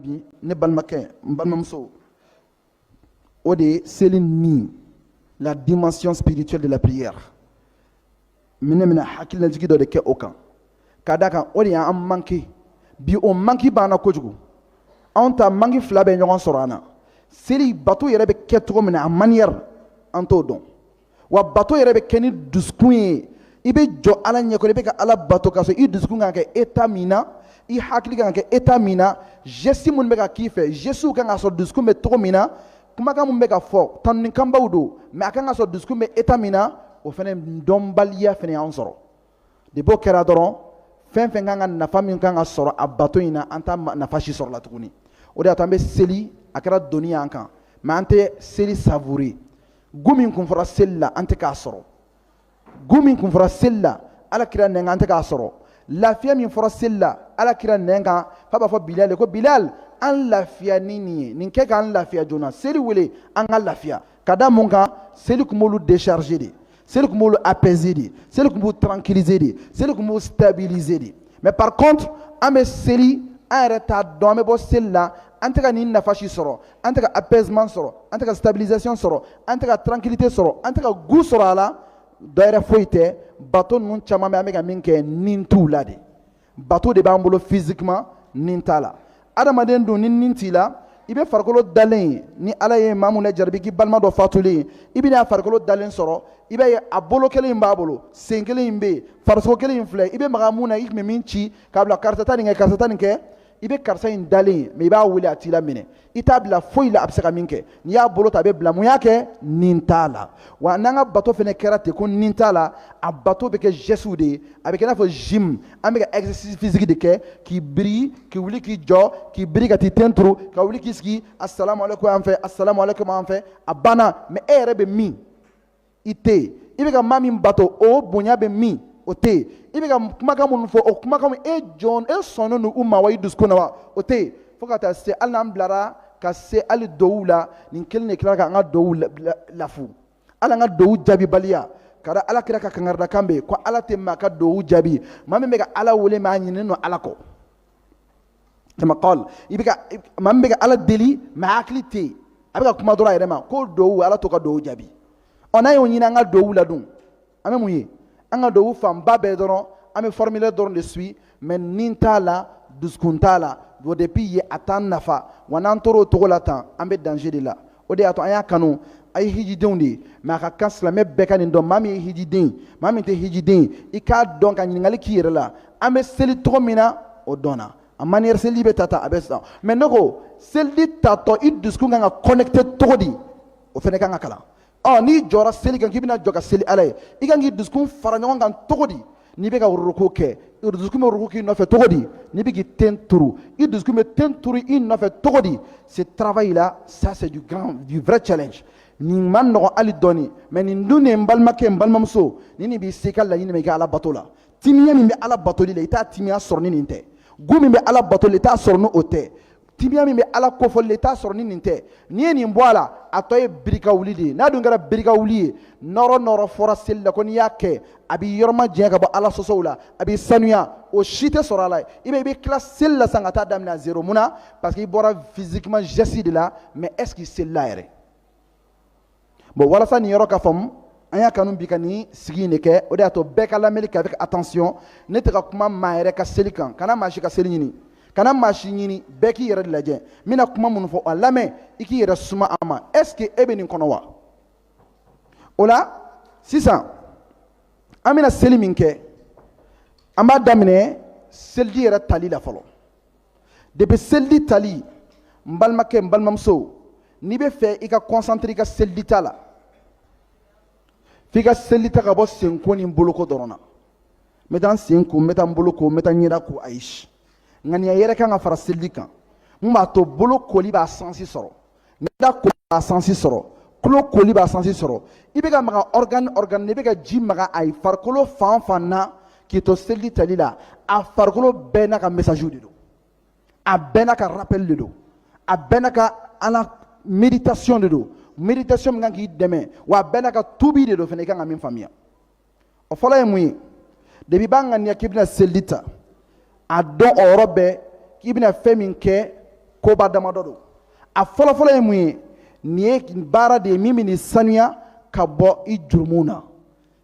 Bi ne balimakɛ, n balimamuso, o de ye seli ni la dimension spirituelle de la prière. Ne bɛna hakililajigi dɔ de kɛ o kan, ka d'a kan o de y'an manqué bi. O manque b'an na kojugu. Anw ta manque fila bɛ ɲɔgɔn sɔrɔ an na. Seli bato yɛrɛ bɛ kɛ cogo min na, a manière, an t'o dɔn. Wa bato yɛrɛ bɛ kɛ ni dusukun ye. I bɛ jɔ Ala ɲɛkɔrɔ, i bɛ ka Ala bato k'a sɔrɔ i dusukun kan ka kɛ état min na, i hakili kan ka kɛ état min na, geste minnu bɛ ka k'i fɛ, gestew kan ka sɔrɔ dusukun bɛ cogo min na, kumakan min bɛ ka fɔ, tanunikanbaw don, mais a kan ka sɔrɔ dusukun bɛ état min na, o fana dɔnbaliya fana y'an sɔrɔ. Depuis o kɛra dɔrɔn, fɛn fɛn kan ka nafa min kan ka sɔrɔ a bato in na, an t'a nafa si sɔrɔ la tuguni. O de y'a to an bɛ seli, a kɛra doni y'an kan, mais an tɛ seli savourer. Goût min kun fɔra seli la, an tɛ k'a sɔrɔ. Goût min kun fɔra seli la Ala kira nɛn kan, an tɛ k'a sɔrɔ. Lafiya min fɔra seli la Ala kira nɛn kan, f'a b'a fɔ Bilal ko: "Bilal, an lafiya ni nin ye, nin kɛ k'an lafiya joona." Seli wele an ka lafiya. Ka da mun kan? Seli kun b'olu décharger de, seli kun b'olu apaiser de, seli kun b'u tranquilliser de, seli kun b'u stabiliser de. Mais par contre, an bɛ seli, an yɛrɛ t'a dɔn. An bɛ bɔ seli la, an tɛ ka nin nafa si sɔrɔ, an tɛ ka apaisement sɔrɔ, an tɛ ka stabilisation sɔrɔ, an tɛ ka tranquillité sɔrɔ, an tɛ ka goût sɔrɔ a la. Dɔ yɛrɛ foyi tɛ, bato ninnu caman bɛ, an bɛ ka min kɛ, nin t'u la de. Bato de b'an bolo physiquement, nin t'a la. Adamaden dun, ni nin t'i la, i bɛ farikolo dalen ye. Ni Ala ye maa mun jarabi k'i balima dɔ fatulen ye, i bɛna farikolo dalen sɔrɔ, i b'a ye a bolo kelen in b'a bolo, sen kelen in bɛ yen, farisogo kelen in filɛ. I bɛ maga mun na, i tun bɛ min ci k'a bila karisa ta nin kɛ, karisa ta nin kɛ, i bɛ karisa in dalen ye, mais i b'a wele, a t'i la minɛ. I t'a bila foyi la a bɛ se ka min kɛ. N'i y'a bolo ta, a bɛ bila. Mun y'a kɛ? Nin t'a la. Wa n'an ka bato fana kɛra ten ko nin t'a la, a bato bɛ kɛ gestew de ye. A bɛ kɛ i n'a fɔ gym, an bɛ ka exercice physique de kɛ, k'i biri, k'i wuli k'i jɔ, k'i biri ka t'i ten turu, ka wuli k'i sigi, asalamu aleykum an fɛ, asalamu aleykum an fɛ, a banna. Mais e yɛrɛ bɛ min? I tɛ yen. I bɛ ka maa min bato, o bonya bɛ min? O tɛ yen. I bɛ ka kumakan minnu fɔ, o kumakan, e jɔn e sɔnnen don u ma wa i dusukun na wa? O tɛ yen. Fo ka taa se hali n'an bilara ka se hali dɔw la, nin kelen de tilala k'an ka dɔw lafu. Hali an ka dɔw jaabibaliya ka da Ala kira ka kangaridakan bɛ yen ko Ala tɛ maa ka dɔw jaabi, maa min bɛ ka Ala wele, maa ɲininen don Ala kɔ. Kama qal, i bɛ ka maa min bɛ ka Ala deli, mais hakili tɛ yen, a bɛ ka kuma dɔrɔn a yɛrɛ ma ko dɔw, Ala t'o ka dɔw jaabi. Ɔ, n'an y'o ɲini an ka dɔw la dun, an bɛ mun ye? An ka dɔw fanba bɛɛ dɔrɔn, an bɛ formulaire dɔrɔn de suit, mais nin t'a la, dusukun t'a la. Bon, depuis ye a t'an nafa wa. N'an tor'o o cogo la tan, an bɛ danger de la. O de y'a to an y'a kanu. A ye hijidenw de ye, mais a ka kan silamɛ bɛɛ ka nin dɔn. Maa min ye hijiden, maa min tɛ hijiden, i k'a dɔn ka ɲininkali k'i yɛrɛ la: an bɛ seli cogo min na, o dɔnna, a manière seli bɛ ta ta, a bɛ sisan. Mais ne ko seliji tatɔ, i dusukun kan ka connecté cogo di? O fana kan ka kalan. Ɔ, n'i jɔra seli kan k'i bɛna jɔ ka seli Ala ye, i kan k'i dusukun fara ɲɔgɔn kan cogo di? N'i bɛ ka ruku kɛ, i dusukun bɛ ruku k'i nɔfɛ cogo di? N'i bɛ k'i ten turu, i dusukun bɛ ten turu i nɔfɛ cogo di? Ce travail là, ça c'est du grand, du vrai challenge. Nin man nɔgɔn hali dɔɔni. Mais nin dun de ye, n balimakɛ, n balimamuso, nin de b'i se i ka laɲini ma i ka Ala bato la. Timiya min bɛ Ala batoli la, i t'a timiya sɔrɔ ni nin tɛ. Goût min bɛ Ala batoli la, i t'a sɔrɔ ni o tɛ. Timiya min bɛ Ala kofɔli la, i t'a sɔrɔ ni nin tɛ. N'i ye nin bɔ a la, a tɔ ye birika wuli de ye. N'a dun kɛra birika wuli ye, nɔrɔ nɔrɔ fɔra seli la ko n'i y'a kɛ, a b'i yɔrɔ ma janya ka bɔ Ala sɔsɔw la, a b'i sanuya, o si tɛ sɔrɔ a la. I bɛ tila seli la sisan ka taa daminɛ à zéro. Mun na? Parce que i bɔra physiquement geste de la, mais est ce que selila yɛrɛ? Bon, walasa nin yɔrɔ ka faamu, an y'a kanu bi ka nin sigi in de kɛ. O de y'a to bɛɛ ka lamɛnni kɛ avec attention. Ne tɛ ka kuma maa yɛrɛ ka seli kan. Kana maa si ka seli ɲini, kana maa si ɲini. Bɛɛ k'i yɛrɛ de lajɛ. N bɛna kuma minnu fɔ, a lamɛn, i k'i yɛrɛ suma a ma. Est ce que e bɛ nin kɔnɔ wa? O la sisan, an bɛna seli min kɛ, an b'a daminɛ seliji yɛrɛ tali la fɔlɔ. Depuis seliji tali, n balimakɛ, n balimamuso, n'i bɛ fɛ i ka concentrer i ka seliji ta la, f'i ka seli ta ka bɔ senko ni boloko dɔrɔn na. N bɛ taa n sen ko, n bɛ taa n bolo ko, n bɛ taa n ɲɛda ko. Ayi, ŋaniya yɛrɛ kan ka fara seliji kan mun b'a to bolo koli b'a sens sɔrɔ, ɲɛda koli b'a sens sɔrɔ, tulo koli b'a sens sɔrɔ. I bɛ ka maga organe organe, i bɛ ka ji maga a ye farikolo fan fan na k'i to seliji tali la, a farikolo bɛɛ n'a ka message de don, a bɛɛ n'a ka rappel de don, a bɛɛ n'a ka Ala méditation de don, méditation min kan k'i dɛmɛ. Wa a bɛɛ n'a ka tuubi de don fana. I kan ka min faamuya, o fɔlɔ ye mun ye? Depuis i b'a ŋaniya k'i bɛna seliji ta, a dɔn o yɔrɔ bɛɛ k'i bɛna fɛn min kɛ. Koba damadɔ don. A fɔlɔfɔlɔ ye mun ye? Nin ye baara de ye min bɛ nin sanuya ka bɔ i jurumu na.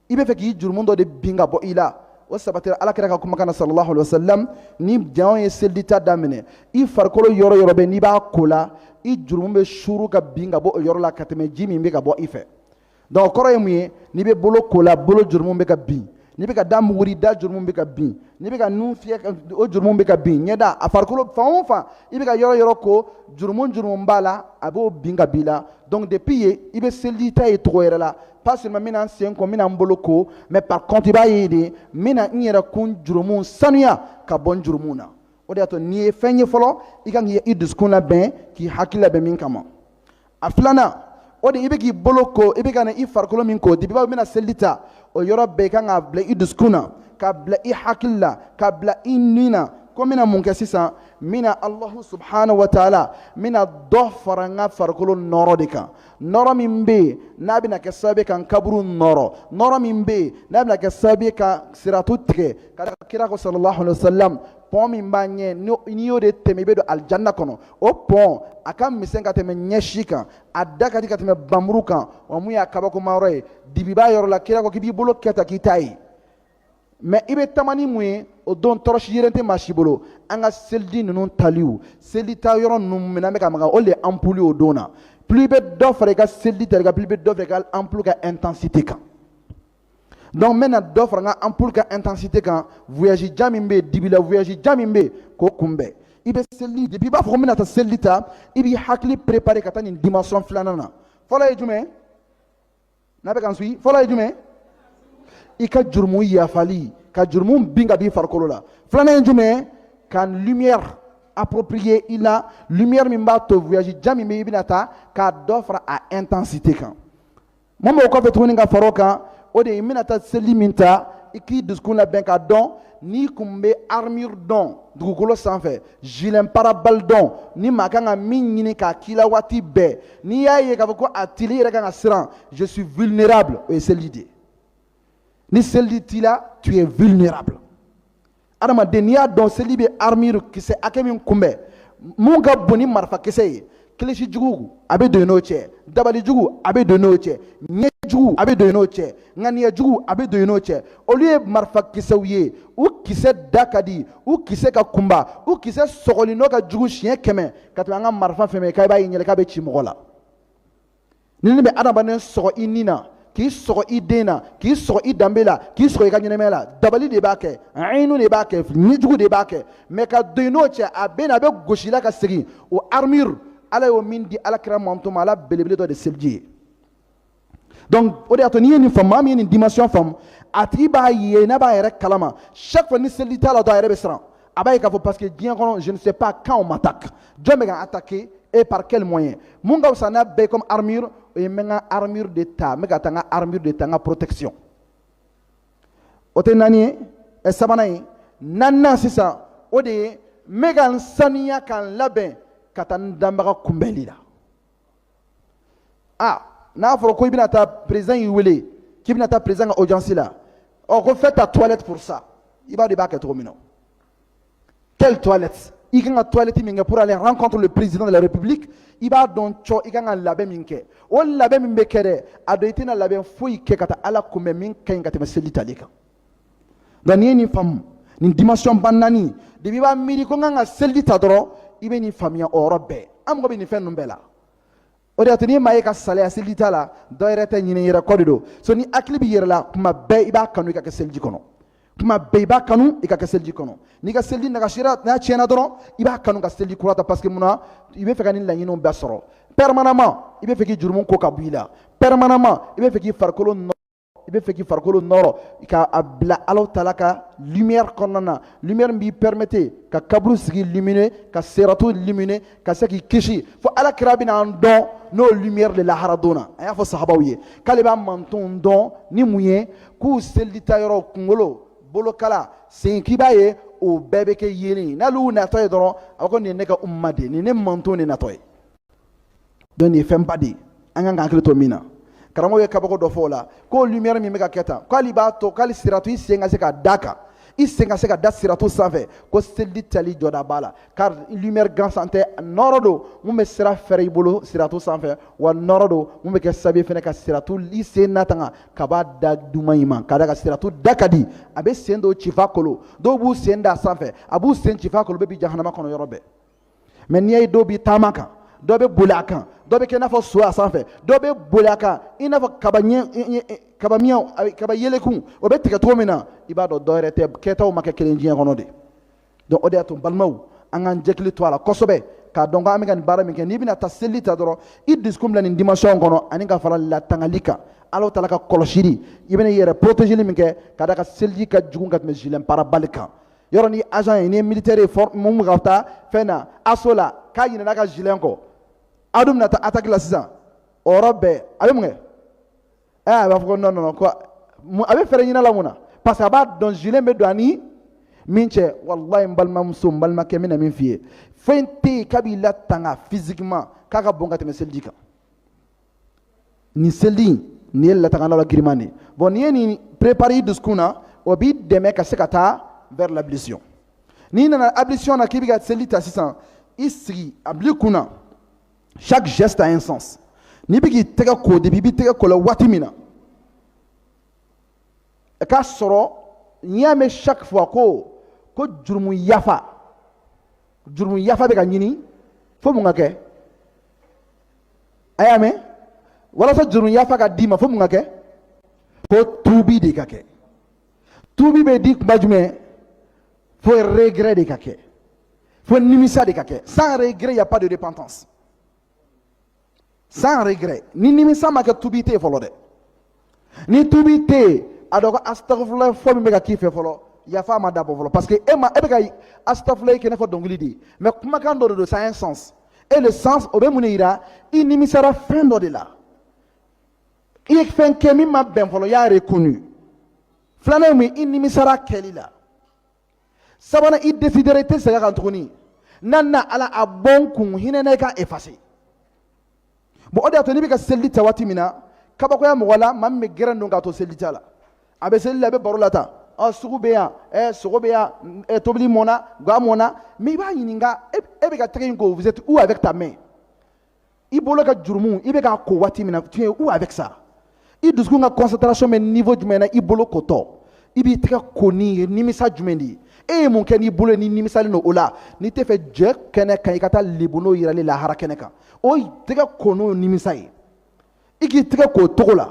I bɛ fɛ k'i jurumu dɔ de bin ka bɔ i la. O sabatira Ala kira ka kumakan na, sallallahu alaihi wasallam. Ni jɔn ye seliji ta daminɛ, i farikolo yɔrɔ yɔrɔ bɛ, n'i b'a ko la, i jurumu bɛ suuru ka bin ka bɔ o yɔrɔ la ka tɛmɛ ji min bɛ ka bɔ i fɛ. Donc o kɔrɔ ye mun ye? N'i bɛ bolo ko la, bolo jurumu bɛ ka bin. N'i bɛ ka da muguri, da jurumu bɛ ka bin. N'i bɛ ka nun fiyɛ, o jurumu bɛ ka bin. Ɲɛda, a farikolo fan o fan, i bɛ ka yɔrɔ yɔrɔ ko, jurumu jurumu b'a la, a b'o bin ka b'i la. Donc depuis yen, i bɛ seliji ta ye cogo yɛrɛ la. Pas seulement n bɛna n sen ko, n bɛna n bolo ko, mais par contre i b'a ye de, n bɛna n yɛrɛ kun jurumu sanuya ka bɔ n jurumu na. O de y'a to n'i ye fɛn ye fɔlɔ, i kan k'i dusukun labɛn, k'i hakili labɛn min kama. A filanan, o de i bɛ k'i bolo ko, i bɛ ka na i farikolo min ko, depuis i bɛna seliji ta, o yɔrɔ bɛɛ i kan k'a bila i dusukun na, k'a bila i hakili la, k'a bila i ni na ko n bɛna mun kɛ sisan? N bɛna Alahu subhanahu wa taala, n bɛna dɔ fara n ka farikolo nɔrɔ de kan, nɔrɔ min bɛ yen n'a bɛna kɛ sababu ye ka n kaburu nɔrɔ, nɔrɔ min bɛ yen n'a bɛna kɛ sababu ye ka siratu tigɛ. Ka kira ko, sallallahu alaihi wa sallam, pont min b'a ɲɛ, n'i y'o de tɛmɛ, i bɛ don alijanna kɔnɔ. O pont, a ka misɛn ka tɛmɛ ɲɛsi kan, a da ka di ka tɛmɛ bamuru kan. Wa mun y'a kabakoma yɔrɔ ye? Dibi b'a yɔrɔ la. Kira ko k'i b'i bolo kɛ tan k'i t'a ye, mais i bɛ taama ni mun ye o don? Tɔrɔsi yelen tɛ maa si bolo. An ka seliji ninnu taliw, seliji ta yɔrɔ ninnu minɛn bɛ ka maga, o de ye ampoule o don na. Plus i bɛ dɔ fara i ka seliji tali kan, plus i bɛ dɔ fara i ka ampoule ka intensité kan. Donc n bɛna dɔ fara n ka ampoule ka intensité kan, voyage jan min bɛ yen, dibila voyage jan min bɛ yen, k'o kunbɛn. I bɛ seli, depuis i b'a fɔ ko n bɛna taa seliji ta, i b'i hakili préparer ka taa nin dimension filanan na. Fɔlɔ ye jumɛn? N'a bɛ ka n suit, fɔlɔ ye jumɛn? I ka jurumu yafali, ka jurumu bin ka b'i farikolo la. Filanan ye jumɛn? Ka lumière approprier i la, lumière min b'a to voyage jan min bɛ i bɛna taa, k'a dɔ fara a intensité kan. Mun b'o kɔfɛ tuguni ka fara o kan? O de ye, i bɛna taa seli min ta, i k'i dusukun labɛn k'a dɔn n'i kun bɛ armure dɔn dugukolo sanfɛ, gilet pare-balles dɔn, ni maa kan ka min ɲini k'a k'i la waati bɛɛ, n'i y'a ye k'a fɔ ko a tili yɛrɛ kan ka siran, je suis vulnérable, o ye seliji de ye. Ni seliji t'i la, tu es vulnérable. Adamaden, n'i y'a dɔn seli bɛ armure kisɛ hakɛ min kunbɛn, mun ka bon ni marifakisɛ ye, kilisi jugu a bɛ don n'o cɛ, dabali jugu a bɛ don n'o cɛ, ɲɛ jugu a bɛ don n'o cɛ, ŋaniya jugu a bɛ don n'o cɛ, olu ye marifakisɛw ye. U kisɛ da ka di, u kisɛ ka kunba, u kisɛ sɔgɔli n'o ka jugu siɲɛ 100 ka tɛmɛ an ka marifa fɛn fɛn k'a b'a ye ɲɛlɛ k'a bɛ ci mɔgɔ la. Ni ne bɛ adamaden sɔgɔ i ni na, k'i sɔgɔ i den na, k'i sɔgɔ i danbe la, k'i sɔgɔ i ka ɲɛnɛmaya la, dabali de b'a kɛ, ayinu de b'a kɛ, nijugu de b'a kɛ. Mais ka don i n'o cɛ, a bɛ na, a bɛ gosi la ka segin. O armure, Ala y'o min di Ala kira manto ma, Ala belebele dɔ de seliji ye. Donc o de y'a to n'i ye nin faamu, maa min ye nin dimension faamu, a tigi b'a ye n'a b'a yɛrɛ kalama, chaque fois ni seliji t'a la dɔrɔn, a yɛrɛ bɛ siran. A b'a ye k'a fɔ parce que diɲɛ kɔnɔ, je ne sais pas quand on m'attaque, jɔn bɛ ka attaquer et par quel moyen. Mun ka fisa n'a bɛɛ ye comme armure, o ye n bɛ n ka armure de ta, n bɛ ka taa n ka armure de ta, n ka protection. O tɛ naani ye, ɛ sabanan ye. Naaninan sisan, o de ye n bɛ ka n saniya, ka n labɛn ka taa n danbaga kunbɛnli la. Ah, n'a fɔra ko i bɛna taa, président y'i wele k'i bɛna taa président ka audience la, ɔ ko fais ta toilette pour ça, i b'a dɔn i b'a kɛ cogo min na. Quelle toilette? I kan ka toilette min kɛ pour aller rencontrer le président de la République, i b'a dɔn cɔ, i kan ka labɛn min kɛ, o labɛn min bɛ kɛ dɛ, a dɔn i tɛna labɛn foyi kɛ ka taa Ala kunbɛn min ka ɲi ka tɛmɛ seli tali kan. Donc n'i ye nin faamu, nin dimension ba naani, depuis i b'a miiri ko n kan ka seli ta dɔrɔn, i bɛ nin faamuya o yɔrɔ bɛɛ. An mago bɛ nin fɛn ninnu bɛɛ la. O de y'a to n'i maa ye ka salaya seliji ta la, dɔ yɛrɛ tɛ ɲinɛ, yɛrɛ kɔ de don. So ni hakili b'i yɛrɛ la, kuma bɛɛ i b'a kanu i ka kɛ seliji kɔnɔ, kuma bɛɛ i b'a kanu i ka kɛ seliji kɔnɔ. N'i ka seliji nagasira, n'a tiɲɛna dɔrɔn, i b'a kanu ka seliji kura ta, parce que munna? I bɛ fɛ ka nin laɲiniw bɛɛ sɔrɔ permanemment. I bɛ fɛ k'i jurumu ko ka bɔ i la permanemment. I bɛ fɛ k'i farikolo nɔ, i bɛ fɛ k'i farikolo nɔrɔ ka a bila Ala taala ka lumière kɔnɔna na, lumière min b'i permettre ka kaburu sigi illuminer, ka seratu illuminer, ka se k'i kisi fo Ala kira bɛna an dɔn n'o lumière de lahara don na. A y'a fɔ sahabaw ye k'ale b'a mantonw dɔn ni mun ye? K'u seliji ta yɔrɔ, kunkolo, bolokala, sen, k'i b'a ye o bɛɛ bɛ kɛ yeelen ye. N'ale y'u natɔ ye dɔrɔn, a ko nin ye ne ka umma de ye, nin ye ne manton de natɔ ye. Donc nin ye fɛnba de ye, an kan ka hakili to min na. Karamɔgɔ ye kabako dɔ fɔ o la, ko lumière min bɛ ka kɛ tan, k'ale b'a to k'ale siratu i sen ka se ka da kan. I sen ka se ka da siratu sanfɛ, ko seliji tali jɔda b'a la, car lumière gansan tɛ, nɔɔrɔ don mun bɛ sira fɛrɛ i bolo siratu sanfɛ, wa nɔɔrɔ don mun bɛ kɛ sababu ye fɛnɛ ka siratu i sen natanga ka b'a da duman in ma, ka d'a kan siratu da ka di, a bɛ sen dɔw ci f'a kolo, dɔw b'u sen da sanfɛ, a b'u sen ci f'a kolo, bɛɛ bi jahanama kɔnɔ yɔrɔ bɛɛ. Mais n'i y'a ye dɔw bɛ taama kan, dɔ bɛ boli a kan, dɔ bɛ kɛ i n'a fɔ so a sanfɛ, dɔ bɛ boli a kan i n'a fɔ kaba ɲɛ, kaba miɲɛw, kaba yelekun, o bɛ tigɛ cogo min na, i b'a dɔn dɔ wɛrɛ tɛ, kɛtaw ma kɛ kelen diɲɛ kɔnɔ de. Donc o de y'a to, balimaw, an k'an jɛkili to a la kosɛbɛ, k'a dɔn ko an bɛ ka nin baara min kɛ. N'i bɛna taa seli ta dɔrɔn, i dusukun bila nin dimension kɔnɔ, ani ka fara latangali kan, Ala taala ka kɔlɔsili, i bɛna i yɛrɛ protéger min kɛ, ka d'a kan seliji ka jugu ka tɛmɛ gilet pare-balles kan. Yɔrɔ ni agent ye, ni ye militaire ye, mun bɛ ka taa fɛn na assaut la, k'a ɲinɛna ka gilet kɔ, aw dun bɛna taa attaque la sisan, o yɔrɔ bɛɛ a bɛ mun kɛ? A b'a fɔ ko non, non, ko a bɛ fɛɛrɛ ɲini la mun na? Parce que a b'a dɔn gilet bɛ don ani min cɛ. Walayi, n balimamuso, n balimakɛ, n bɛna min f'i ye, fɛn tɛ yen k'a b'i latanga physiquement k'a ka bon ka tɛmɛ seliji kan. Nin seliji nin ye latangana la giriman de ye. Bon, n'i ye nin préparer i dusukun na, o b'i dɛmɛ ka se ka taa vers l'ablution. N'i nana ablution na, k'i bɛ ka seli ta sisan, i sigi a bil'i kun na, chaque geste a un sens. N'i bɛ k'i tɛgɛ ko, depuis i b'i tɛgɛ ko la waati min na, k'a sɔrɔ n'i y'a mɛn chaque fois ko jurumu yafa, jurumu yafa bɛ ka ɲini, fo mun ka kɛ? A y'a mɛn, walasa jurumu yafa ka d'i ma, fo mun ka kɛ? Ko tuubi de ka kɛ. Tuubi bɛ di kuma jumɛn? Fo regret de ka kɛ, fo nimisa de ka kɛ. Sans regret, y a pas de repentance. Sans regret, ni nimisa ma kɛ, tuubi tɛ yen fɔlɔ dɛ. Ni tuubi tɛ yen, a dɔn ko astagfirullah fɔ min bɛ ka k'i fɛ fɔlɔ, yafa ma dabɔ fɔlɔ, parce que e ma e bɛ ka astagfirullah kɛ i n'a fɔ dɔnkili de ye, mais kumakan dɔ de don, ça a un sens. Et le sens, o bɛ mun de yira? I nimisara fɛn dɔ de la, i ye fɛn kɛ min ma bɛn fɔlɔ, i y'a reconnu. Filanan ye mun ye? I nimisara kɛli la. Sabanan, i décidera i tɛ segin a kan tuguni. Naaninan, Ala a bɔ n kun, hinɛ na, i ka effacer. Bon, o de y'a to n'i bɛ ka seliji ta waati min na, kabakoya mɔgɔ la, maa min bɛ gɛrɛn don k'a to seliji ta la, a bɛ seli la, a bɛ baro la tan, ɔ sugu bɛ yan, sogo bɛ yan, tobili mɔnna, ga mɔnna. Mais i b'a ɲininka, e bɛ ka tɛgɛ in ko, vous êtes où avec ta main? I bolo ka jurumu, i bɛ k'a ko waati min na, tu es où avec ça? I dusukun ka concentration bɛ niveau jumɛn na? I bolo kotɔ, i b'i tɛgɛ ko ni nimisa jumɛn de ye? E ye mun kɛ n'i bolo ni nimisalen don o la? N'i tɛ fɛ jɛ kɛnɛ kan, i ka taa lebu n'o yirali lahara kɛnɛ kan, o tɛgɛ ko n'o nimisa ye, i k'i tɛgɛ ko o cogo la.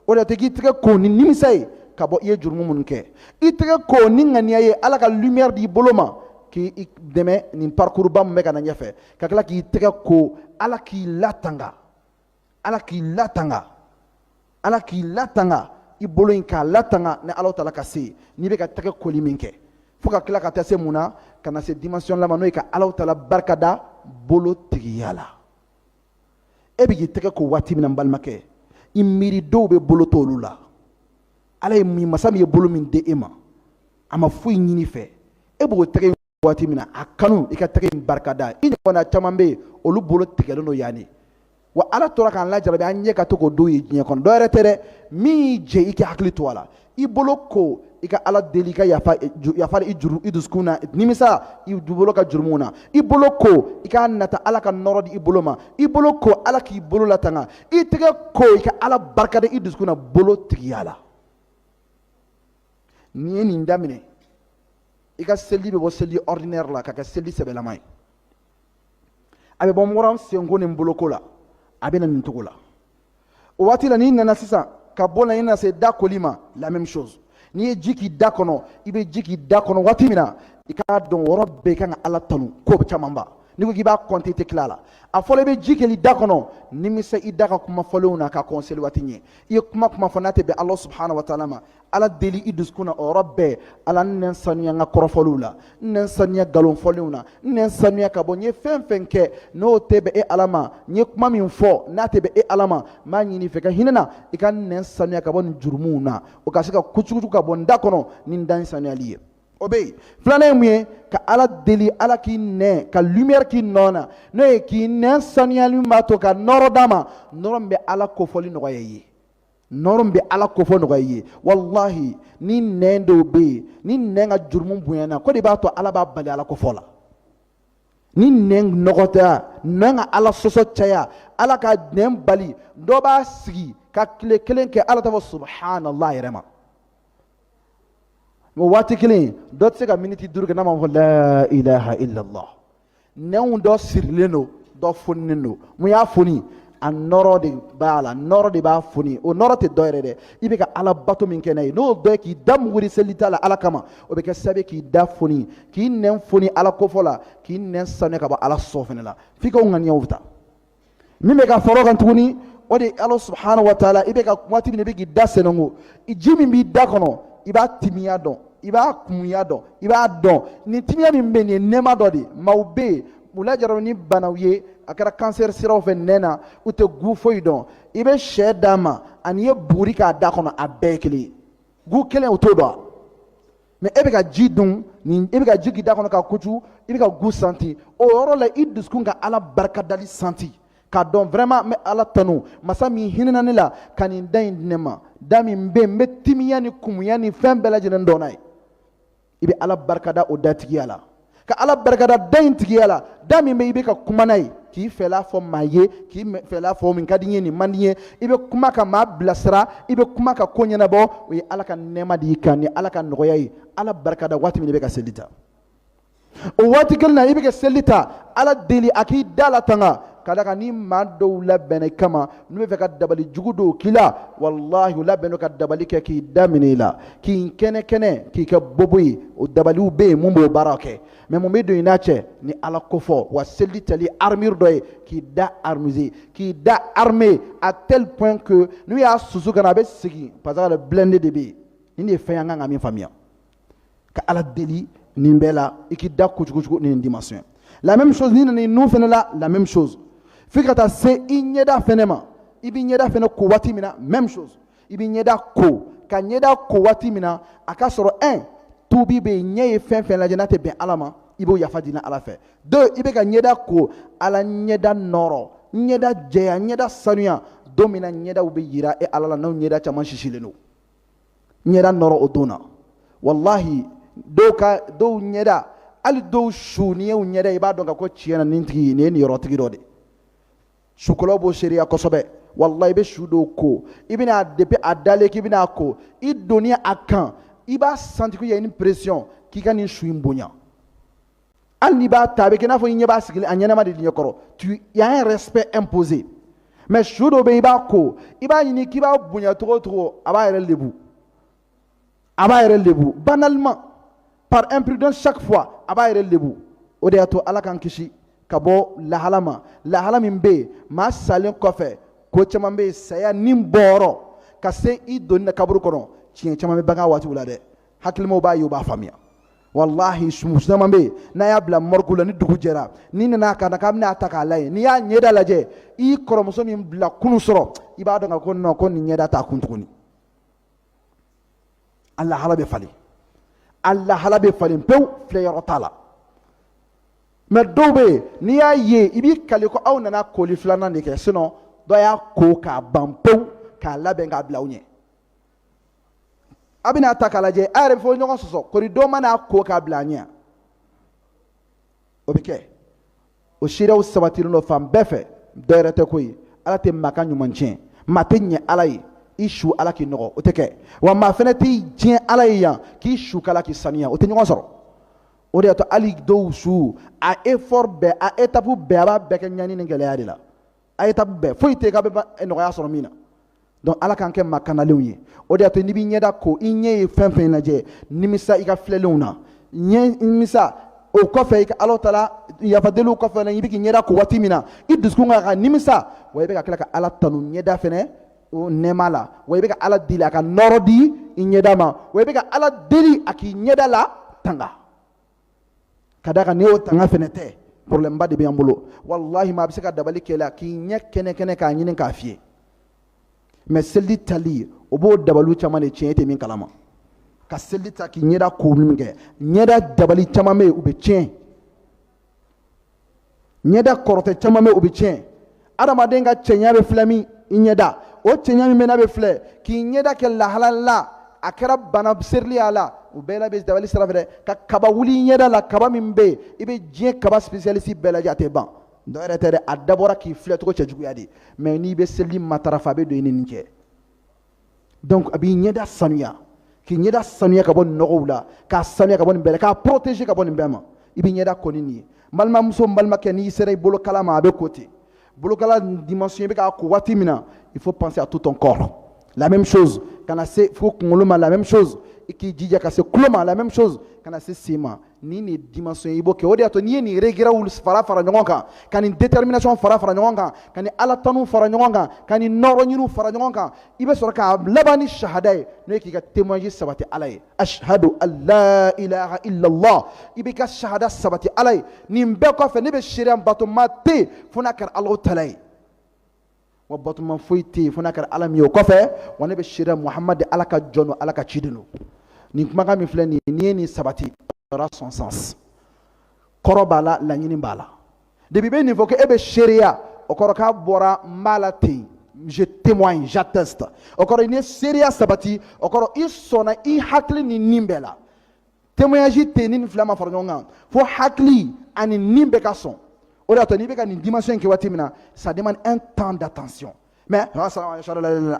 O de i k'i tɛgɛ ko ni nimisa ye ka bɔ i ye jurumu minnu kɛ, i tɛgɛ ko ni ŋaniya ye Ala ka lumière di i bolo ma k'i dɛmɛ nin parcours ba min bɛ ka na ɲɛfɛ, ka tila k'i tɛgɛ ko Ala k'i latanga, Ala k'i latanga, Ala k'i latanga, i bolo in k'a latanga ni Ala taala ka se. N'i bɛ ka tɛgɛ koli min kɛ, fo ka tila ka taa se mun na? Ka na se dimension la ma, n'o ye ka Ala taala barika da bolo tigiya la. E bɛ k'i tɛgɛ ko waati min na, n balimakɛ, i miiri dɔw bɛ bolo t'olu la. Ala ye min masa min ye bolo min di e ma, a ma foyi ɲini fɛ. E b'o tɛgɛ in waati min na, a kanu i ka tɛgɛ in barika da. I ɲɔgɔnna caman bɛ yen, olu bolo tigɛlen don yan de. Wa Ala tora k'an lajarabi, an ɲɛ ka to k'o dɔw ye diɲɛ kɔnɔ. Dɔ wɛrɛ tɛ dɛ, min y'i jɛ, i k'i hakili to a la. I bolo ko, i ka Ala deli i ka yafa, yafa i juru, i dusukun na, nimisa i bolo ka jurumu na. I bolo ko, i k'a nata Ala ka nɔrɔ di i bolo ma. I bolo ko, Ala k'i bolo latanga. I tɛgɛ ko, i ka Ala barika da i dusukun na bolo tigiya la. N'i ye nin daminɛ, i ka seli bɛ bɔ seli ordinaire la ka kɛ seli sɛbɛlama ye. A bɛ bɔ mɔrɔn senko ni boloko la, a bɛ na nin cogo la. O waati la, n'i nana sisan ka bɔ la, i nana se da koli ma, la même chose. N'i ye ji k'i da kɔnɔ, i bɛ ji k'i da kɔnɔ waati min na, i k'a dɔn o yɔrɔ bɛɛ i kan ka Ala tanu ko caman ba. N'i ko k'i b'a compter, i tɛ tila a la. A fɔlɔ, i bɛ ji kɛ i da kɔnɔ, nimisa i da ka kuma fɔlenw na ka kɔn seli waati ɲɛ. I ye kuma kuma fɔ n'a tɛ bɛn Ala subhanahu wa taala ma, Ala deli i dusukun na o yɔrɔ bɛɛ: Ala, n nɛ sanuya n ka kɔrɔfɔliw la, n nɛ sanuya nkalon fɔlenw na, n nɛ sanuya ka bɔ n ye fɛn fɛn kɛ n'o tɛ bɛn e Ala ma, n ye kuma min fɔ n'a tɛ bɛn e Ala ma, n b'a ɲini i fɛ ka hinɛ na, i ka n nɛ sanuya ka bɔ nin jurumuw na, o ka se ka kucukucu ka bɔ n da kɔnɔ ni n da in sanuyali ye. O bɛ yen. Filanan ye mun ye? Ka Ala deli, Ala k'i nɛ ka lumière k'i nɔ na, n'o ye k'i nɛ sanuyali min b'a to ka nɔrɔ d'a ma, nɔrɔ min bɛ Ala kofɔli nɔgɔya i ye. Nɔɔrɔ min bɛ Ala kofɔ nɔgɔya i ye, walahi ni nɛn dɔw bɛ yen, ni nɛn ka jurumu bonyana, ko de b'a to Ala b'a bali Ala kofɔ la. Ni nɛn nɔgɔtɔya, nɛn ka Ala sɔsɔ caya, Ala ka nɛn bali, dɔ b'a sigi ka tile kelen kɛ Ala t'a fɔ subhanallah yɛrɛ ma. O waati kelen dɔ tɛ se ka miniti 5 kɛ n'a ma fɔ la ilaha illallah. Nɛnw dɔ sirilen don, dɔ foninen don. Mun y'a foni? A nɔrɔ de b'a la, nɔrɔ de b'a foni. O nɔrɔ tɛ dɔ yɛrɛ dɛ, i bɛ ka Ala bato min kɛ n'a ye, n'o dɔ ye k'i da muguri seli ta la Ala kama, o bɛ kɛ sababu ye k'i da foni, k'i nɛn foni Ala kofɔ la, k'i nɛn sanuya ka bɔ Ala sɔsɔ fɛnɛ la. F'i ka o ŋaniyaw ta. Min bɛ ka fara o kan tuguni, o de ye Ala subahana wa taala, i bɛ ka waati min i bɛ k'i da sɛnɛnko, ji min b'i da kɔnɔ, i b'a timiya dɔn, i b'a kumuya dɔn, i b'a dɔn nin timiya min bɛ nin ye nɛɛma dɔ de ye. Maaw bɛ yen, u lajarabi ni banaw ye, a kɛra kansɛri siraw fɛ nɛn na, u tɛ goût foyi dɔn. I bɛ sɛ d'a ma ani i ye buguri k'a da kɔnɔ, a bɛɛ ye kelen ye, goût kelen u t'o dɔn. Mais e bɛ ka ji dun nin, e bɛ ka ji k'i da kɔnɔ ka kucu, i bɛ ka goût santi. O yɔrɔ la, i dusukun ka Ala barikadali santi, k'a dɔn vraiment n bɛ Ala tanu, masa min hinɛna ne la ka nin da in di ne ma, da min bɛ yen n bɛ timiya ni kumuya ni fɛn bɛɛ lajɛlen dɔn n'a ye. I bɛ Ala barikada o datigiya la, ka Ala barikada da in tigiya la, da min bɛ i bɛ ka kuma n'a ye, k'i fɛla fɔ maa ye, k'i fɛla fɔ min ka di n ye, nin man di n ye, i bɛ kuma ka maa bilasira, i bɛ kuma ka ko ɲɛnabɔ. O ye Ala ka nɛɛma de y'i kan, ni Ala ka nɔgɔya ye. Ala barikada waati min i bɛ ka seli ta, o waati kelen na i bɛ ka seli ta, Ala deli a k'i da latanga, ka d'a kan ni maa dɔw labɛnna i kama, n'u bɛ fɛ ka dabali jugu dɔw k'i la, walahi u labɛnnen ka dabali kɛ k'i da minɛ i la, k'i kɛnɛ kɛnɛ, k'i kɛ bobo ye. O dabaliw bɛ yen mun b'o baara kɛ, mais mun bɛ don i n'a cɛ ni Ala kofɔ? Wa seli tali armure dɔ ye k'i da armuser, k'i da armé à tel point que n'u y'a susu ka na, a bɛ segin, parce que blindé de bɛ yen. Nin de ye fɛn ye an kan ka min faamuya, ka Ala deli nin bɛɛ la, i k'i da kojugu ni nin dimension. La même chose, n'i nana i nun fɛnɛ la, la même chose, f'i ka taa se i ɲɛda fɛnɛ ma. I b'i ɲɛda fɛnɛ ko waati min na, même chose, i b'i ɲɛda ko, ka ɲɛda ko waati min na, a ka sɔrɔ un tuubi bɛ yen, ɲɛ ye fɛn fɛn lajɛ n'a tɛ bɛn Ala ma, i b'o yafa deli Ala fɛ. Deux, i bɛ ka ɲɛda ko, Ala ɲɛda nɔrɔ, ɲɛda jɛya, ɲɛda sanuya. Don min na ɲɛdaw bɛ yira e Ala la, n'aw ɲɛda caman sisilen don, ɲɛda nɔrɔ o don na, walahi dɔw ka dɔw ɲɛda, hali dɔw su, n'i y'u ɲɛda, i b'a dɔn ka ko tiɲɛ na nin tigi nin ye nin yɔrɔtigi dɔ de. Sukolaw b'o seereya kosɛbɛ. Walahi i bɛ su dɔw ko, i bɛna depuis a dalen k'i bɛna a ko, i donni a kan, i b'a santi qu'il y a une pression k'i ka nin su in bonya. Hali n'i b'a ta, a bɛ kɛ i n'a fɔ i ɲɛ b'a sigilen a ɲɛnama de ɲɛkɔrɔ, tu y a un respect imposé. Mais su dɔw bɛ yen, i b'a ko, i b'a ɲini k'i b'a bonya cogo o cogo, a b'a yɛrɛ lebu, a b'a yɛrɛ lebu banalement, par imprudence, chaque fois a b'a yɛrɛ lebu. O de y'a to Ala k'an kisi ka bɔ lahala ma, lahala min bɛ yen maa salen kɔfɛ, ko caman bɛ yen, saya ni bɔyɔrɔ ka se i donni na kaburu kɔnɔ, tiɲɛ caman bɛ bange a waatiw la dɛ. Hakilimaw b'a ye, u b'a faamuya. Walahi su caman bɛ yen, n'a y'a bila morgue la, ni dugu jɛra, n'i nana ka na k'a bɛna ta k'a lajɛ, n'i y'a ɲɛda lajɛ, i kɔrɔmuso min bila kunun sɔrɔ, i b'a dɔn ka ko non, ko nin ɲɛda t'a kun tuguni. A lahala bɛ falen, a lahala bɛ falen pewu, filɛ yɔrɔ t'a la. Mais dɔw bɛ yen, n'i y'a ye, i b'i kali ko aw nana koli filanan de kɛ, sinon dɔ y'a ko k'a ban pewu, k'a labɛn k'a bila aw ɲɛ. A bɛna ta k'a lajɛ, a yɛrɛ bɛ fɔ ɲɔgɔn sɔsɔ, kori dɔ mana ko k'a bila a ɲɛ, o bɛ kɛ. O seerew sabatilen don fan bɛɛ fɛ, dɔ yɛrɛ tɛ ko ye. Ala tɛ maa ka ɲuman tiɲɛ, maa tɛ ɲɛ Ala ye i su Ala k'i nɔgɔ, o tɛ kɛ. Wa maa fɛnɛ tɛ diɲɛ Ala ye yan k'i su k'Ala k'i sanuya, o tɛ ɲɔgɔn sɔrɔ. O de y'a to hali dɔw su, a effort bɛɛ, a étape bɛɛ, a b'a bɛɛ kɛ ɲani ni gɛlɛya de la. A étape bɛɛ, foyi tɛ k'a bɛ nɔgɔya sɔrɔ min na. Donc Ala k'an kɛ maa kanalenw ye. O de y'a to n'i b'i ɲɛda ko, i ɲɛ ye fɛn fɛn lajɛ, nimisa i ka filɛlenw na, ɲɛ nimisa. O kɔfɛ, i ka Ala taala yafadeliw kɔfɛ, i bɛ k'i ɲɛda ko waati min na, i dusukun ka nimisa, wa i bɛ ka tila ka Ala tanu ɲɛda fɛnɛ o nɛɛma la, wa i bɛ ka Ala deli a ka nɔrɔ di i ɲɛda ma, wa i bɛ ka Ala deli a k'i ɲɛda la tanga, ka d'a kan n'i y'o tanga fɛnɛ tɛ, problème ba de bɛ an bolo. Walahi maa bɛ se ka dabali kɛ la k'i ɲɛ kɛnɛ kɛnɛ k'a ɲini k'a fiyɛ, mais seliji tali, o b'o dabaliw caman de tiɲɛ, e tɛ min kalama. Ka seliji ta k'i ɲɛda ko min kɛ, ɲɛda dabali caman bɛ yen, u bɛ tiɲɛ. Ɲɛda kɔrɔtɛ caman bɛ yen, u bɛ tiɲɛ. Adamaden ka cɛɲa bɛ filɛ min i ɲɛda, o O cɛɲa min bɛ n'a bɛ filɛ k'i ɲɛda kɛ lahala la, a kɛra bana serili y'a la, o bɛɛ la bɛ dabali sira fɛ dɛ. Ka kaba wuli i ɲɛda la, kaba min bɛ yen, i bɛ diɲɛ kaba spécialiste bɛɛ lajɛ, a tɛ ban. Dɔ yɛrɛ tɛ dɛ, a dabɔra k'i filɛ cogo cɛjuguya de. Mais n'i bɛ seli matarafa, a bɛ don i ni nin cɛ. Donc a b'i ɲɛda sanuya, k'i ɲɛda sanuya ka bɔ nɔgɔw la, k'a sanuya ka bɔ nin bɛɛ la, k'a protéger ka bɔ nin bɛɛ ma. I b'i ɲɛda ko ni nin ye. N balimamuso, n balimakɛ, n'i sera i bolokala ma, a bɛ ko ten. Bolokala dimension, i bɛ k'a ko waati min na, il faut penser à tout ton corps. La même chose ka na se fo kunkolo ma, la même chose i k'i jija ka se tulo ma, la même chose ka na se sen ma. Ni nin dimension, i b'o kɛ. O de y'a to n'i ye nin regret fara fara ɲɔgɔn kan, ka nin détermination fara fara ɲɔgɔn kan, ka nin ala tanu fara ɲɔgɔn kan, ka nin nɔrɔ ɲiniw fara ɲɔgɔn kan, i bɛ sɔrɔ k'a laban ni shahada ye, n'o ye k'i ka témoignage sabati ala ye. Ashhadu an la ilaha illallah. I b'i ka shahada sabati ala ye. Nin bɛɛ kɔfɛ, ne bɛ seereya, batoma tɛ yen fo n'a kɛra Alahu taala ye, wa batoma foyi tɛ yen fo n'a kɛra ala min ye o kɔfɛ, wa ne bɛ seereya Muhamadu ala ka jɔn don, ala ka ciden don. Nin kumakan min filɛ nin ye, n'i ye nin sabati, aura son sens, kɔrɔ b'a la, laɲini b'a la. Depuis i bɛ nin fɔ ko e bɛ seereya, o kɔrɔ k'a bɔra n b'a la ten, je témoigne, j'atteste. O kɔrɔ n'i ye seereya sabati, o kɔrɔ i sɔnna i hakili ni nin bɛɛ la. Témoignage tɛ yen ni nin fila ma fara ɲɔgɔn kan, fo hakili ani nin bɛɛ ka sɔn. O de y'a to n'i bɛ ka nin dimension in kɛ waati min na, ça demande un temps d'attention. Mais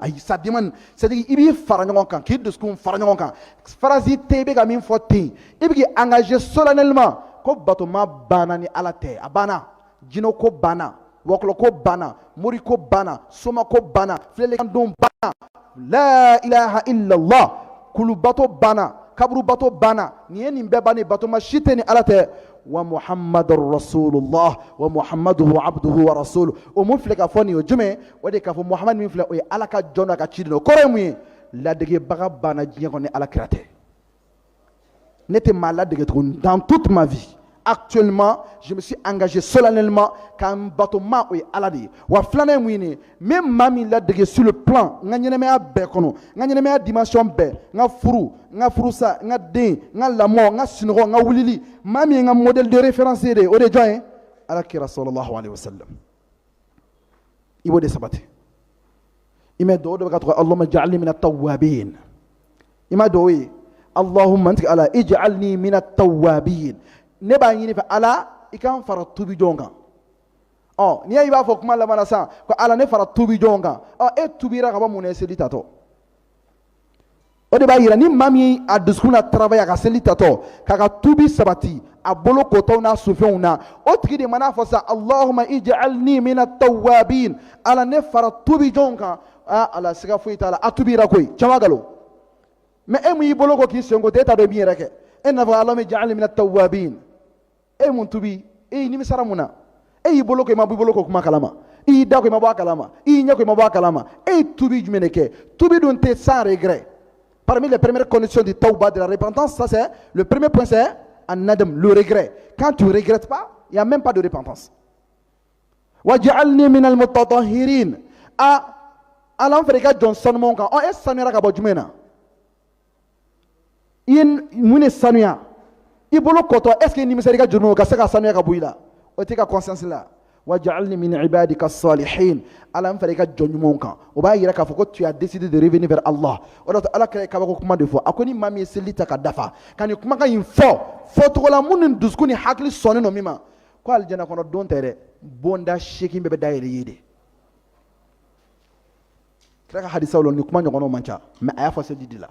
ayi, ça demande, c'est-à-dire i b'i fara ɲɔgɔn kan, k'i dusukun fara ɲɔgɔn kan. Phrase tɛ i bɛ ka min fɔ ten, i bɛ k'i engager solennellement ko batoma banna ni ala tɛ, a banna. Jinɛ ko banna, wɔkulɔ ko banna, mori ko banna, soma ko banna, filɛlikɛdenw banna. La ilaha illallah. Kulubato banna, kaburubato banna. Nin ye nin bɛɛ bannen, batoma si tɛ ni ala tɛ. Wa Muhammadu rasulullah, wa Muhammaduhu abduhu wa rasuluhu. O mun filɛ ka fɔ nin ye, o jumɛn? O de k'a fɔ Muhammad min filɛ, o ye ala ka jɔn n'a ka ciden. O kɔrɔ ye mun ye? Ladegebaga banna diɲɛ kɔnɔ ni ala kira tɛ. Ne tɛ maa ladege tuguni dans toute ma vie. Actuellement, je me suis engagé solennellement k'an bato ma, o ye ala de ye. Wa filanan ye mun ye? Nin n bɛ maa min ladege sur le plan n ka ɲɛnɛmaya bɛɛ kɔnɔ, n ka ɲɛnɛmaya dimension bɛɛ, n ka furu, n ka furusa, n ka den, n ka lamɔ, n ka sunɔgɔ, n ka wulili, maa min ye n ka modèle de référence ye de, o de ye jɔn ye? Ala kira sallallahu alaihi wasallam. I b'o de sabati. I mɛ dɔw de bɛ ka to Allahumma ja'alni mina tawwabin. I ma dɔw ye Allahumma, n tigi ala, ij'alni mina tawwabin. Ne b'a ɲini fɛ ala, i k'an fara tubi jɔn kan. Ɔ n'i y'a, i b'a fɔ kuma laban na sisan ko ala ne fara tubi jɔn kan. Ɔ e tubira ka bɔ mun na? Seli tatɔ. O de b'a yira ni maa min a dusukun na travail a ka seli tatɔ, k'a ka tubi sabati a bolo kotɔw n'a sufɛnw na, o tigi de mana fɔ sa Allahumma ij'alni mina tawwabin, ala ne fara tubi jɔnw kan. Aa ala, siga foyi t'a la, a tubira koyi, caman galo. Mais e mun y'i bolo ko k'i sen ko tɛ, e t'a dɔn i b'i yɛrɛ kɛ. E n'a fɔ Allahumma ij'alni mina tawwabin, e mun tubi? E y'i nimisara mun na? E y'i bolo ko i ma bɔ i bolo ko kuma kalama, i y'i da ko i ma bɔ a kalama, i y'i ɲɛ ko i ma bɔ a kalama, e ye tubi jumɛn de kɛ? Tubi dun tɛ sans regret. Parmi les premières conditions du tawba, de la repentance, ça c'est le premier point, c'est an-nadam, le regret. Quand tu ne regrettes pas, il n'y a même pas de repentance. Waj'alni minal mutatahhirin. A ala, n fɛ i ka jɔn sanumanw kan. Ɔ e sanuyara ka bɔ jumɛn na? I ye mun de sanuya? I bolo kɔtɔ, est ce que i nimisara i ka jurumu ka se ka sanuya ka bɔ i la? O t'i ka conscience la. Waj'alni min ibadika salihin. Ala, n fɛ i ka jɔn ɲumanw kan. O b'a yira k'a fɔ ko tu as décidé de revenir vers Allah. O de la ala kɛra kabako kuma de fɔ. A ko ni maa min ye seli ta ka dafa, ka nin kumakan in fɔ fɔcogo la mun ni dusukun ni hakili sɔnnen don min ma, ko alijana kɔnɔ don tɛ dɛ, bonda 8 bɛɛ bɛ dayɛlɛ i ye de. Kira ka hadisaw la, nin kuma ɲɔgɔnnaw man ca, mais a y'a fɔ seli de la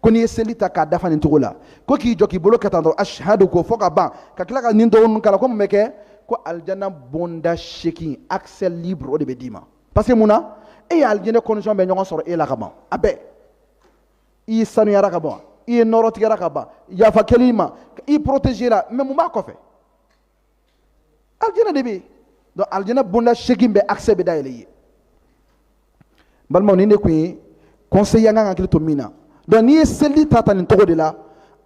ko n'i ye seli ta k'a dafa nin cogo la, ko k'i jɔ k'i bolo kɛ tan dɔrɔn, ashhadu, k'o fɔ ka ban, ka tila ka nin dɔw ninnu kalan, ko mun bɛ kɛ? Ko alijana bonda 8, accès libre, o de bɛ d'i ma. Parce que mun na? E ye alijana condition bɛɛ ɲɔgɔn sɔrɔ e la ka ban, a bɛɛ. I sanuyara ka ban, i ye nɔrɔ tigɛra ka ban, yafa kɛli ma, i protégé la. Mais mun b'a kɔfɛ? Alijana de bɛ yen. Donc alijana bonda 8 bɛɛ accès bɛ dayɛlɛ i ye. Balimaw, nin de kun ye conseil an kan ka hakili to min na. Donc n'i ye seli ta ta nin cogo de la,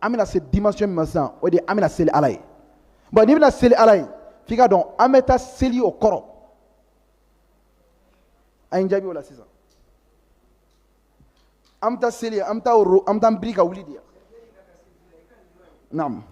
an bɛna se dimension min ma sisan, o de ye an bɛna seli ala ye. Bon, n'i bɛna seli ala ye, f'i ka dɔn an bɛ taa seli o kɔrɔ. An ye jaabi o la sisan. An bɛ taa seli, an bɛ taa an bɛ taa biri ka wuli de yan. Naam.